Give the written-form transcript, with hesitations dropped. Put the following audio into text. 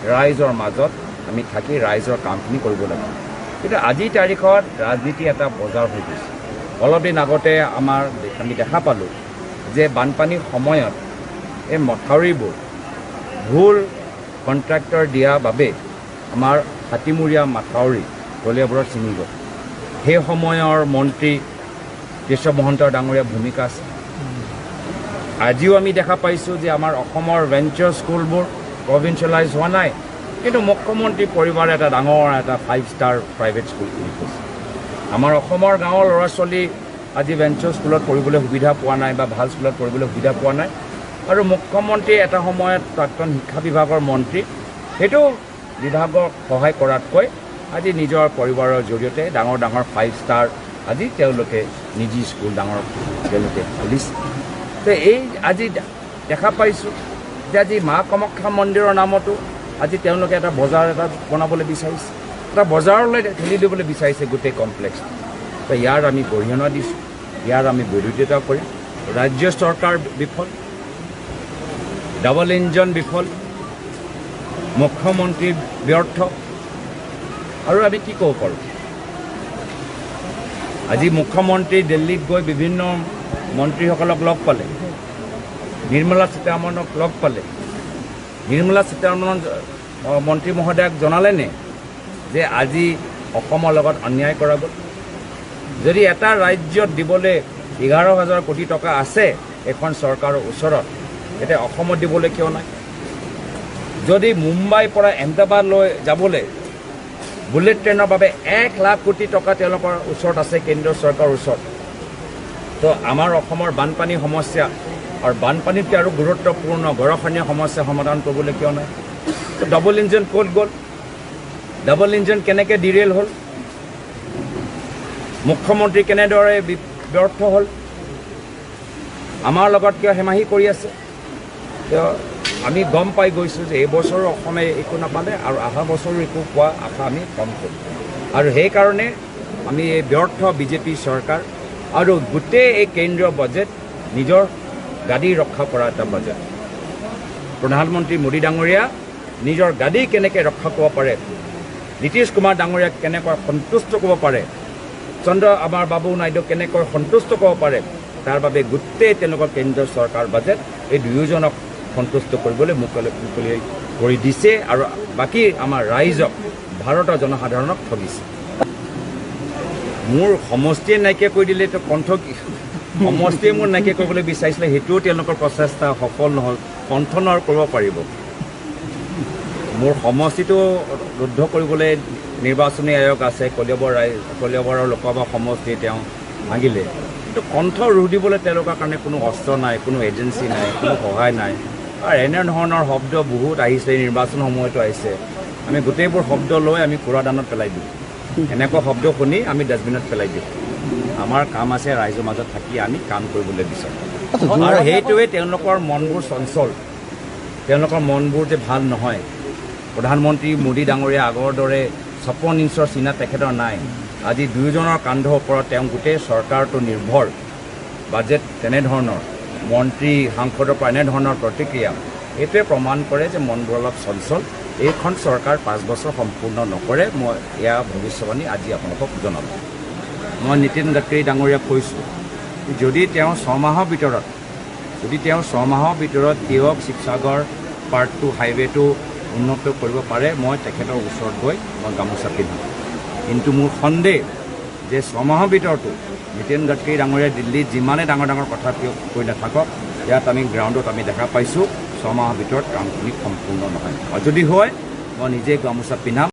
ৰাইজৰ মাজত আমি থাকি ৰাইজৰ কামখিনি কৰিব লাগে। কিন্তু আজিৰ তাৰিখত ৰাজনীতি এটা বজাৰ হৈ গৈছে। অলপ দিন আগতে আমি দেখা পালোঁ যে বানপানীৰ সময়ত এই মথাউৰিবোৰ ভুল কণ্ট্ৰাক্টৰ দিয়াৰ বাবে আমাৰ হাতীমূৰীয়া মাথাউৰি কলিয়াবৰত ছিঙি গ'ল। সেই সময়ৰ মন্ত্ৰী কেশৱ মহন্ত ডাঙৰীয়া ভূমিকা আছে। আজিও আমি দেখা পাইছোঁ যে আমাৰ অসমৰ ভেঞ্চাৰ স্কুলবোৰ প্ৰভিঞ্চিয়েলাইজ হোৱা নাই, কিন্তু মুখ্যমন্ত্ৰী পৰিবাৰে এটা ডাঙৰ এটা 5 ষ্টাৰ প্ৰাইভেট স্কুল খুলি থৈছে। আমাৰ অসমৰ গাঁৱৰ ল'ৰা ছোৱালী আজি ভেঞ্চাৰ স্কুলত পঢ়িবলৈ সুবিধা পোৱা নাই বা ভাল স্কুলত পঢ়িবলৈ সুবিধা পোৱা নাই। আৰু মুখ্যমন্ত্ৰী এটা সময়ত প্ৰাক্তন শিক্ষা বিভাগৰ মন্ত্ৰী, সেইটো বিভাগক সহায় কৰাতকৈ আজি নিজৰ পৰিবাৰৰ জৰিয়তে ডাঙৰ ডাঙৰ 5 ষ্টাৰ আজি তেওঁলোকে নিজি স্কুল ডাঙৰ তেওঁলোকে খুলিছে। তো এই আজি দেখা পাইছোঁ যে আজি মা কামাখ্যা মন্দিৰৰ নামতো আজি তেওঁলোকে এটা বজাৰ এটা বনাবলৈ বিচাৰিছে, এটা বজাৰলৈ ঠেলি দিবলৈ বিচাৰিছে গোটেই কমপ্লেক্স। তো ইয়াৰ আমি গৰিহণা দিছোঁ, ইয়াৰ আমি বিৰোধিতা কৰিম। ৰাজ্য চৰকাৰ বিফল, ডাবল ইঞ্জিন বিফল, মুখ্যমন্ত্ৰী ব্যৰ্থ, আৰু আমি কি ক'ব পাৰোঁ? আজি মুখ্যমন্ত্ৰী দিল্লীত গৈ বিভিন্ন মন্ত্ৰীসকলক লগ পালে, নিৰ্মলা সীতাৰমণক লগ পালে। নিৰ্মলা সীতাৰমণ মন্ত্ৰী মহোদয়াক জনালেনে যে আজি অসমৰ লগত অন্যায় কৰা গ'ল? যদি এটা ৰাজ্যত দিবলৈ 11,000 কোটি টকা আছে এখন চৰকাৰৰ ওচৰত, এতিয়া অসমত দিবলৈ কিয় নাই? যদি মুম্বাইৰ পৰা আহমেদাবাদলৈ যাবলৈ বুলেট ট্ৰেইনৰ বাবে 1 লাখ কোটি টকা তেওঁলোকৰ ওচৰত আছে, কেন্দ্ৰীয় চৰকাৰৰ ওচৰত, তো আমাৰ অসমৰ বানপানী সমস্যা আৰু বানপানীতকৈ আৰু গুৰুত্বপূৰ্ণ গৰাখহনীয়া সমস্যা সমাধান কৰিবলৈ কিয় নাই? তো ডাবল ইঞ্জিন ক'ত গ'ল? ডাবল ইঞ্জিন কেনেকৈ ডিৰেল হ'ল? মুখ্যমন্ত্ৰী কেনেদৰে ব্যৰ্থ হ'ল? আমাৰ লগত কিয় হেমাহি কৰি আছে? আমি গম পাই গৈছোঁ যে এইবছৰো অসমে একো নাপালে আৰু অহা বছৰো একো পোৱা আশা আমি কম কৰোঁ। আৰু সেইকাৰণে আমি এই ব্যৰ্থ বিজেপি চৰকাৰ আৰু গোটেই এই কেন্দ্ৰীয় বাজেট নিজৰ গাদী ৰক্ষা কৰা এটা বাজেট। প্ৰধানমন্ত্ৰী মোদী ডাঙৰীয়া নিজৰ গাদী কেনেকৈ ৰক্ষা কৰিব পাৰে, নীতিশ কুমাৰ ডাঙৰীয়াক কেনেকৈ সন্তুষ্ট কৰিব পাৰে, চন্দ্ৰ আমাৰ বাবু নাইডুক কেনেকৈ সন্তুষ্ট কৰিব পাৰে, তাৰ বাবে গোটেই তেওঁলোকৰ কেন্দ্ৰীয় চৰকাৰ বাজেট এই দুয়োজনক সন্তুষ্ট কৰিবলৈ মুকলি কৰি দিছে আৰু বাকী আমাৰ ৰাইজক, ভাৰতৰ জনসাধাৰণক ঠগিছে। মোৰ সমষ্টিয়ে নাইকিয়া কৰি দিলে, তো কণ্ঠ সমষ্টিয়ে মোৰ নাইকিয়া কৰিবলৈ বিচাৰিছিলে, সেইটোও তেওঁলোকৰ প্ৰচেষ্টা সফল নহ'ল। কণ্ঠ কৰিব পাৰিব। মোৰ সমষ্টিটো ৰুদ্ধ কৰিবলৈ নিৰ্বাচনী আয়োগ আছে, কলিয়াবৰ ৰাইজ, কলিয়াবৰৰ লোকসভা সমষ্টি তেওঁ ভাঙিলে, কিন্তু কণ্ঠ ৰোধ দিবলৈ তেওঁলোকৰ কাৰণে কোনো অস্ত্ৰ নাই, কোনো এজেঞ্চি নাই, কোনো সহায় নাই। আৰু এনেধৰণৰ শব্দ বহুত আহিছে, নিৰ্বাচন সময়তো আহিছে। আমি গোটেইবোৰ শব্দ লৈ আমি কুৰাদানত পেলাই দিওঁ, এনেকুৱা শব্দ শুনি আমি ডাষ্টবিনত পেলাই দিওঁ। আমাৰ কাম আছে ৰাইজৰ মাজত থাকি আমি কাম কৰিবলৈ বিচাৰোঁ। আৰু সেইটোৱে তেওঁলোকৰ মনবোৰ চঞ্চল, তেওঁলোকৰ মনবোৰ যে ভাল নহয়। প্ৰধানমন্ত্ৰী মোদী ডাঙৰীয়া আগৰ দৰে 56 ইঞ্চৰ চিনা তেখেতৰ নাই। আজি দুয়োজনৰ কান্ধৰ ওপৰত তেওঁ গোটেই চৰকাৰটো নিৰ্ভৰ। বাজেট তেনেধৰণৰ, মন্ত্ৰী সাংসদৰ পৰা এনেধৰণৰ প্ৰতিক্ৰিয়া, এইটোৱে প্ৰমাণ কৰে যে মনবোৰ অলপ চঞ্চল। এইখন চৰকাৰ 5 বছৰ সম্পূৰ্ণ নকৰে, মই এয়া ভৱিষ্যবাণী আজি আপোনালোকক জনালোঁ। মই নীতিন গাডকাৰী ডাঙৰীয়াক কৈছোঁ, যদি তেওঁ 6 মাহৰ ভিতৰত তিয়ক শিৱসাগৰ পাৰ্ট 2 হাইৱেটো উন্নত কৰিব পাৰে, মই তেখেতৰ ওচৰত গৈ মই গামোচা পিন্ধিম। কিন্তু মোৰ সন্দেহ যে 6 মাহৰ ভিতৰতো নীতিন গাডকাৰী ডাঙৰীয়াই দিল্লীত যিমানে ডাঙৰ ডাঙৰ কথা কৈ নাথাকক, ইয়াত আমি গ্ৰাউণ্ডত আমি দেখা পাইছোঁ 6 মাহৰ ভিতৰত কামখিনি সম্পূৰ্ণ নহয়। আৰু যদি হয় মই নিজে গামোচা পিন্ধাম।